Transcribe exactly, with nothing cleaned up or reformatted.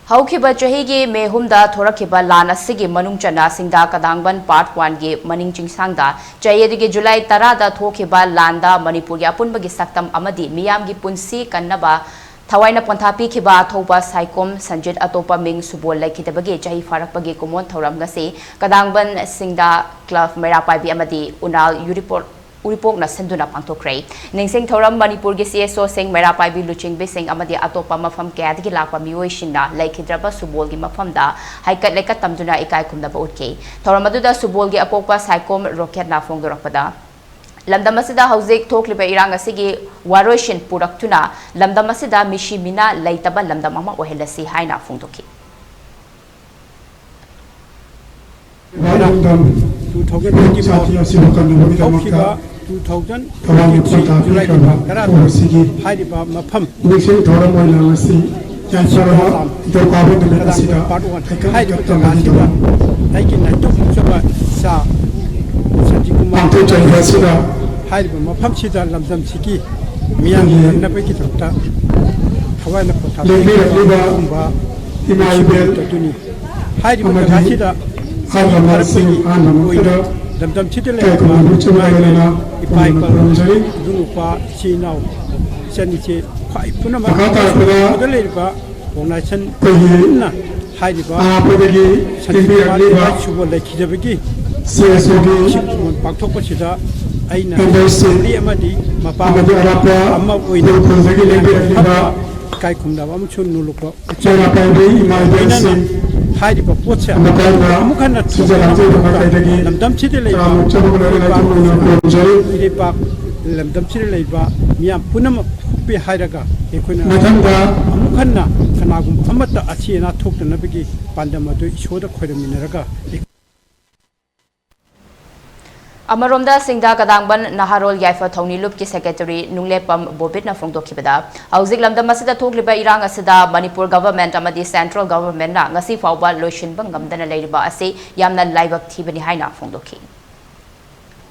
ꯍꯧꯈꯤꯕ ꯆꯍꯤꯒꯤ ꯃꯦ ꯍꯨꯝꯗ ꯊꯣꯔꯛꯈꯤꯕ ꯂꯥꯟ ꯑꯁꯤꯒꯤ ꯃꯅꯨꯡ ꯆꯟꯅ ꯁꯤꯡꯗꯥ ꯀꯗꯥꯡꯕꯟ ꯄꯥꯔꯠ ꯋꯥꯟꯒꯤ ꯃꯅꯤꯡ ꯆꯤꯡꯁꯥꯡꯗ ꯆꯍꯤ ꯑꯗꯨꯒꯤ ꯖꯨꯂꯥꯏ ꯇꯔꯥꯗ ꯊꯣꯛꯈꯤꯕ ꯂꯥꯟꯗ ꯃꯅꯤꯄꯨꯔꯒꯤ ꯑꯄꯨꯟꯕꯒꯤ ꯁꯛꯇꯝ ꯑꯃꯗꯤ ꯃꯤꯌꯥꯝꯒꯤ ꯄꯨꯟꯁꯤ ꯀꯟꯅꯕ ꯊꯋꯥꯏꯅ ꯄꯣꯟꯊꯥ ꯄꯤꯈꯤꯕ ꯑꯊꯧꯕ ꯁꯥꯏꯈꯣꯝ ꯁꯟꯖꯤꯠ ꯑꯇꯣꯞꯄ ꯃꯤꯡ ꯁꯨꯕꯣꯜ ꯂꯩꯈꯤꯗꯕꯒꯤ ꯆꯍꯤ ꯐꯥꯔꯛꯄꯒꯤ ꯀꯨꯝꯑꯣꯟ ꯊꯧꯔꯝ ꯉꯁꯤ ꯀꯗꯥꯡꯕꯟ ꯁꯤꯡꯗꯥ ꯀ꯭ꯂꯕ ꯃꯩꯔꯥ ꯄꯥꯏꯕꯤ ꯑꯃꯗꯤ ꯎꯅꯥꯜ ꯌꯨꯔꯤꯄꯣꯔꯠ ꯎꯔꯤꯄꯣꯛꯅ ꯁꯤꯟꯗꯨꯅ ꯄꯥꯡꯊꯣꯛꯈ꯭ꯔꯦ꯫ ꯅꯤꯡꯁꯤꯡ ꯊꯧꯔꯝ ꯃꯅꯤꯄꯨꯔꯒꯤ ꯁꯤ ꯑꯦꯁ ꯑꯣꯁꯤꯡ, ꯃꯩꯔꯥ ꯄꯥꯏꯕꯤ ꯂꯨꯆꯤꯡꯕꯤꯁꯤꯡ ꯑꯃꯗꯤ ꯑꯇꯣꯞꯄ ꯃꯐꯝ ꯀꯌꯥꯗꯒꯤ ꯂꯥꯛꯄ ꯃꯤꯑꯣꯏꯁꯤꯡꯅ ꯂꯩꯈꯤꯗ꯭ꯔꯕ ꯁꯨꯕꯣꯜꯒꯤ ꯃꯐꯝꯗ ꯍꯩꯀꯠ ꯂꯩꯀꯠ ꯇꯝꯗꯨꯅ ꯏꯀꯥꯏ ꯈꯨꯝꯅꯕ ꯎꯠꯈꯤ꯫ ꯊꯧꯔꯝ ꯑꯗꯨꯗ ꯁꯨꯕꯣꯜꯒꯤ ꯑꯄꯣꯛꯄ ꯁꯥꯏꯈꯣꯝ ꯔꯣꯀꯦꯠꯅ ꯐꯣꯡꯗꯣꯔꯛꯄꯗ, ꯂꯝꯗꯝ ꯑꯁꯤꯗ ꯍꯧꯖꯤꯛ ꯊꯣꯛꯂꯤꯕ ꯏꯔꯥꯡ ꯑꯁꯤꯒꯤ ꯋꯥꯔꯣꯏꯁꯤꯟ ꯄꯨꯔꯛꯇꯨꯅ ꯂꯝꯗꯝ ꯑꯁꯤꯗ ꯃꯤꯁꯤ ꯃꯤꯅꯥ ꯂꯩꯇꯕ ꯂꯝꯗꯝ ꯑꯃ ꯑꯣꯏꯍꯜꯂꯁꯤ ꯍꯥꯏꯅ ꯐꯣꯡꯗꯣꯛꯈꯤ꯫ ꯇꯨ ꯊꯥꯎꯖꯟ ꯇ꯭ꯋꯦꯟꯇꯤ ꯐꯣꯔ ꯍꯧꯈꯤꯕ ꯇꯨ ꯊꯥꯎꯖꯟ ꯇ꯭ꯋꯦꯟꯇꯤ ꯊ꯭ꯔꯤ ꯖꯨꯂꯥꯏꯒꯤ ꯇꯥꯡ ꯇꯔꯥꯗ ꯍꯥꯏꯔꯤꯕ ꯃꯐꯝ ꯅꯤꯡꯁꯤꯡ ꯊꯧꯔꯝ ꯑꯣꯏꯅ ꯉꯁꯤ ꯌꯥꯏꯐꯔꯕ ꯅꯤꯡꯊꯧꯀꯥꯕ ꯅꯨꯃꯤꯠ ꯑꯁꯤꯗ ꯍꯩꯀꯠ ꯂꯩꯀꯠ ꯇꯝꯕꯒꯤꯗꯃꯛ ꯑꯩꯒꯤ ꯅꯥꯏꯇꯣꯝ ꯃꯨꯛꯆꯕ ꯏꯆꯥ ꯁꯟꯖꯤꯠ ꯀꯨꯃꯥꯔ ꯄꯥꯡꯊꯣꯛꯆꯔꯤꯕ ꯑꯁꯤꯗ ꯍꯥꯏꯔꯤꯕ ꯃꯐꯝꯁꯤꯗ ꯂꯝꯗꯝꯁꯤꯒꯤ ꯃꯤꯌꯥꯝꯒꯤ ꯉꯝꯅꯕꯒꯤꯗꯃꯛꯇ ꯊꯋꯥꯏꯅ ꯄꯣꯊꯥ ꯂꯦꯡꯕꯤꯔꯛꯂꯤꯕ ꯑꯗꯨꯒꯨꯝꯕ ꯏꯃꯥ ꯏꯕꯦꯜ ꯑꯗꯨꯅꯤ꯫ ꯍꯥꯏꯔꯤꯕ ꯑꯃꯗꯤ ꯖꯒꯥꯁꯤꯗ ꯑꯍꯜ ꯂꯃꯟꯁꯤꯡ ꯑꯍꯜ ꯂꯃꯟ ꯑꯣꯏꯅ ꯈꯔ ꯂꯝꯗꯝꯁꯤꯗ ꯏꯀꯥꯏ ꯂꯩꯔꯤꯕ ꯈꯨꯝꯅꯕ ꯎꯠꯆꯕ ꯏꯃꯥ ꯂꯣꯏꯅꯅ ꯏꯄꯥ ꯈꯨꯔꯨꯝꯅ ꯏꯄꯥ ꯈꯨꯔꯨꯝꯖꯔꯤ꯫ ꯏꯕꯨꯡ ꯏꯄ꯭ꯋꯥ ꯏꯆꯤꯟ ꯏꯅꯥꯎ ꯏꯆꯟ ꯏꯆꯦ ꯈ꯭ꯋꯥꯏ ꯄꯨꯝꯅꯃꯛ ꯃꯈꯥ ꯇꯥꯔꯛꯄꯗ ꯃꯅꯤꯄꯨꯔꯗ ꯂꯩꯔꯤꯕ ꯑꯣꯔꯒꯅꯥꯏꯖꯦꯁꯟ ꯑꯩꯈꯣꯏꯒꯤ ꯄꯨꯟꯅ ꯍꯥꯏꯔꯤꯕ ꯑꯔꯥꯞꯄꯗꯒꯤ ꯁꯟꯖꯤꯠ ꯀꯨꯃꯥꯔ ꯂꯦꯡꯕꯤꯔꯛꯂꯤꯕ ꯏꯕꯥꯏ ꯁꯨꯕ ꯂꯩꯈꯤꯗꯕꯒꯤ ꯁꯤ ꯑꯦꯁ ꯑꯣꯒꯤ ꯅꯤꯡꯁꯤꯡ ꯈꯨꯕꯝ ꯄꯥꯡꯊꯣꯛꯄꯁꯤꯗ ꯑꯩꯅ ꯃꯦꯝꯕꯔꯁꯤꯡ ꯅꯨꯄꯤ ꯑꯃꯗꯤ ꯃꯄꯥ ꯑꯃꯗꯤ ꯑꯔꯥꯞꯄ ꯑꯃ ꯑꯣꯏꯅ ꯎꯈ꯭ꯔꯨꯜꯗꯒꯤ ꯂꯦꯡꯕꯤꯔꯛꯂꯤꯕ ꯏꯀꯥꯏ ꯈꯨꯝꯅꯕ ꯑꯃꯁꯨꯡ ꯅꯣꯂꯨꯛꯄ ꯃꯩꯔꯥ ꯄꯥꯏꯕꯤ ꯏꯃꯥ ꯏꯕꯦꯜꯁꯤꯡ ꯍꯥꯏꯔꯤꯕ ꯄꯣꯠꯁꯦ ꯑꯃꯨꯛ ꯍꯟꯅ ꯁꯤꯖ ꯂꯥꯡꯖ ꯊꯣꯛꯇꯅꯕꯒꯤꯗꯃꯛꯇ ꯃꯥꯏꯀꯩꯗꯒꯤ ꯂꯝꯗꯝꯁꯤꯗ ꯂꯩꯕ ꯇꯔꯥꯃꯨꯛ ꯆꯪꯕ ꯂꯣꯏꯔꯦ, ꯂꯩꯕꯥꯛ ꯂꯩꯇꯦꯡ ꯑꯣꯏꯅ ꯈꯨꯔꯨꯝꯖꯔꯤ꯫ ꯏꯔꯩꯄꯥꯛ ꯂꯝꯗꯝꯁꯤꯗ ꯂꯩꯕ ꯃꯤꯌꯥꯝ ꯄꯨꯝꯅꯃꯛ ꯊꯣꯛꯄꯤ ꯍꯥꯏꯔꯒ ꯑꯩꯈꯣꯏꯅ ꯃꯊꯪꯗ ꯑꯃꯨꯛ ꯍꯟꯅ ꯀꯅꯥꯒꯨꯝꯕ ꯑꯃꯠꯇ ꯑꯁꯤ ꯑꯅꯥ ꯊꯣꯛꯇꯅꯕꯒꯤ ꯄꯥꯟꯗꯝ ꯑꯗꯨ ꯏꯁꯣꯔꯗ ꯈꯣꯏꯔꯝꯃꯤꯟꯅꯔꯒ ꯑꯩ ꯑꯃꯔꯣꯝꯗ ꯁꯤꯡꯗꯥ ꯀꯗꯥꯡꯕꯟ ꯅꯍꯥꯔꯣꯜ ꯌꯥꯏꯐ ꯊꯧꯅꯤ ꯂꯨꯞꯀꯤ ꯁꯦꯀ꯭ꯔꯦꯇꯔꯤ ꯅꯨꯡꯂꯦꯞꯄꯝ ꯕꯣꯕꯤꯠꯅ ꯐꯣꯡꯗꯣꯛꯈꯤꯕꯗ, ꯍꯧꯖꯤꯛ ꯂꯝꯗꯝ ꯑꯁꯤꯗ ꯊꯣꯛꯂꯤꯕ ꯏꯔꯥꯡ ꯑꯁꯤꯗ ꯃꯅꯤꯄꯨꯔ ꯒꯚꯔꯟꯃꯦꯟꯠ ꯑꯃꯗꯤ ꯁꯦꯟꯇ꯭ꯔꯦꯜ ꯒꯚꯔꯟꯃꯦꯟꯠꯅ ꯉꯁꯤ ꯐꯥꯎꯕ ꯂꯣꯏꯁꯤꯟꯕ ꯉꯝꯗꯅ ꯂꯩꯔꯤꯕ ꯑꯁꯤ ꯌꯥꯝꯅ ꯂꯥꯏꯕꯛ ꯊꯤꯕꯅꯤ ꯍꯥꯏꯅ ꯐꯣꯡꯗꯣꯛꯈꯤ꯫